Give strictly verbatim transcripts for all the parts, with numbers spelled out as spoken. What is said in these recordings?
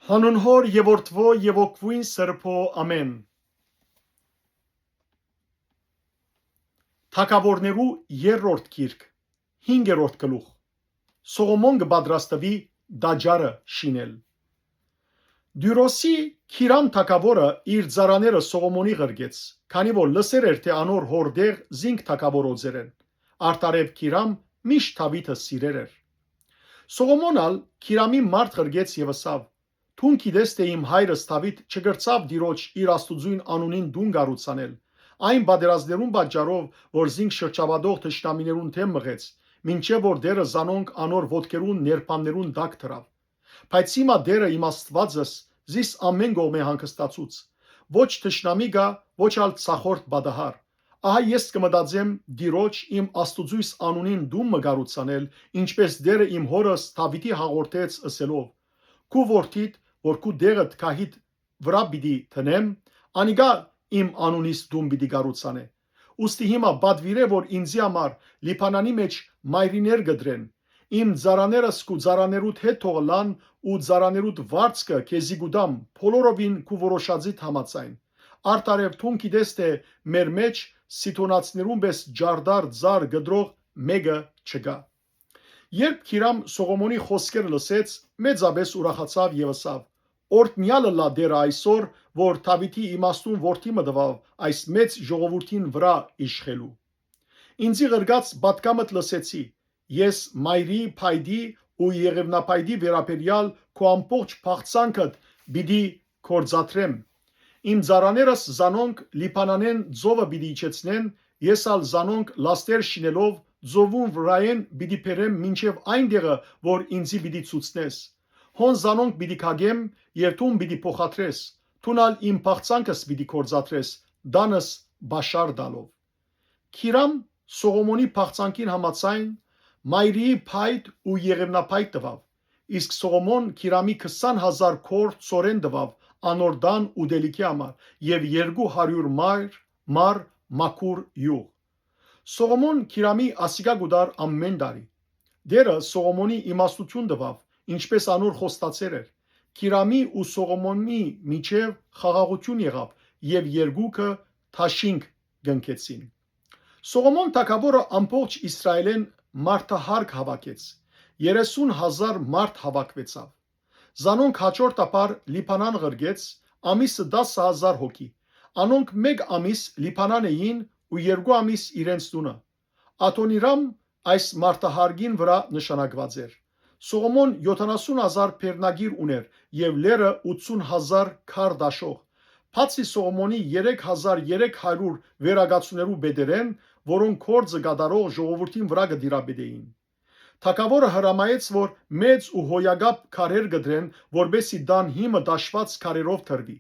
Անուն Հօր եւ Որդւոյ եւ Հոգւոյն Սրբոյ, ամէն։ Թագաւորներու երրորդ գիրք, հինգերորդ գլուխ։ Սողոմոն կը պատրաստուի տաճարը շինել։ Տիւրոսի Քիրամ թագաւորը իր ծառաները Սողոմոնի ղրկեց, քանի որ լսեր էր, թէ անոր հօր դեղ զինք թագաւոր օծեր են։ Արդարեւ Քիրամ միշտ Դաւիթը սիրեր էր։ Սողոմոն ալ Քիրամի մարդ ղրկեց եւ ըսաւ. «Դուն գիտես թէ իմ հայրս Դաւիթ չկրցաւ Տիրոջ իր Աստուծոյն անունին տուն կառուցանել, այն պատերազմներուն պատճառով, որ զինք շրջապատող թշնամիներուն դէմ մղեց, մինչեւ որ Տէրը զանոնք անոր ոտքերուն ներբաններուն տակ դրաւ։ Բայց հիմա Տէրը իմ Աստուածս զիս ամէն կողմէ հանգստացուց։ Ոչ թշնամի կայ, ոչ ալ ցախորդ պատահար։ Ահա ես կը մտածեմ Տիրոջ իմ Աստուծոյս անունին տուն մը կառուցանել, ինչպէս Տէրը իմ հօրս Դաւիթի հաղորդեց ըսելով. "Քու որդիդ, որ քու դեղդ քահիդ վրայ պիտի դնեմ, անիկա իմ անունիս տուն պիտի կառուցանէ"։ Ուստի հիմա պատուիրէ, որ ինծի համար Լիբանանի մէջ մայրիներ կը դրեն։ Իմ ծառաներս քու ծառաներուդ հետ թող ըլլան ու ծառաներուդ վարձքը քեզի կու տամ, բոլորովին քու որոշածիդ համաձայն։ Արդարեւ դուն գիտես թէ մեր մէջ Սիդոնացիներուն պէս ճարտար ծառ կտրող մէկը չկայ։ Երբ Քիրամ Սողոմոնի խօսքերը լսեց, մեծապէս ուրախացաւ եւ ըսաւ. "Օրհնեալ ըլլայ Տէրը այսօր, որ Դաւիթի իմաստուն որդի մը տուաւ այս մեծ ժողովուրդին վրայ իշխելու։ Ինծի ղրկած պատգամդ լսեցի, ես մայրի փայտի ու եղեւնափայտի վերաբերեալ քու ամբողջ բաղձանքդ պիտի գործադրեմ։ Իմ ծառաներս զանոնք Լիբանանէն ծովը պիտի իջեցնեն, ես ալ զանոնք լաստեր շինելով ծովուն վրայէն պիտի բերեմ մինչեւ այն տեղը, որ ինծի պիտի ցուցնես։ Հոն զանոնք պիտի քակեմ եւ դուն պիտի փոխադրես, դուն ալ իմ բաղձանքս պիտի գործադրես, տանս պաշար տալով"։ Քիրամ Սողոմոնի բաղձանքին համաձայն մայրիի փայտ ու եղեւնափայտ տուաւ, իսկ Սողոմոն Քիրամի քսան հազար քոր ծորեն տուաւ անոր տան ուտելիքի համար եւ երկու հարիւր մար, մար մաքուր իւղ։ Սողոմոն Քիրամի ասիկա կու տար ամէն տարի։ Տէրը Սողոմոնի իմաստութիւն տուաւ, ինչպէս անոր խոստացեր էր։ Քիրամի ու Սողոմոնի միջեւ խաղաղութիւն եղաւ եւ երկուքը դաշինք կնքեցին։ Սողոմոն թագաւորը ամբողջ Իսրայէլէն մարդահարկ հաւաքեց։ Երեսուն հազար մարդ հաւաքուեցաւ։ Զանոնք յաջորդաբար Լիբանան ղրկեց, ամիսը տասը հազար հոգի։ Անոնք մէկ ամիս Լիբանան էին ու երկու ամիս իրենց տունը։ Ադոնիրամ այս մարդահարգին վրայ նշանակուած էր։ Սողոմոն յոթանասուն հազար բեռնագիր ունէր եւ լեռը ութսուն հազար քար դաշող։ Բացի Սողոմոնի երեք հազար երեք հարիւր վերակացուներու պետերէն, որոնք գործը կատարող ժողովուրդին վրայ կը տիրապետէին։ Թագաւորը հրամայեց, որ մեծ ու հոյակապ քարեր կտրեն, որպէս զի տան հիմը դաշուած քարերով դրուի։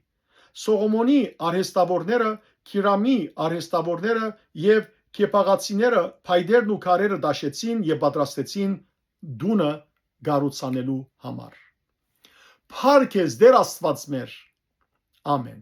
Սողոմոնի արհեստաւորները, Քիրամի արհեստաւորները եւ Քեփաղացիները փայտերն ու քարերը դաշեցին եւ պատրաստեցին տունը կառուցանելու համար։ Փառք ես Տեր Աստուած մեր։ Ամեն։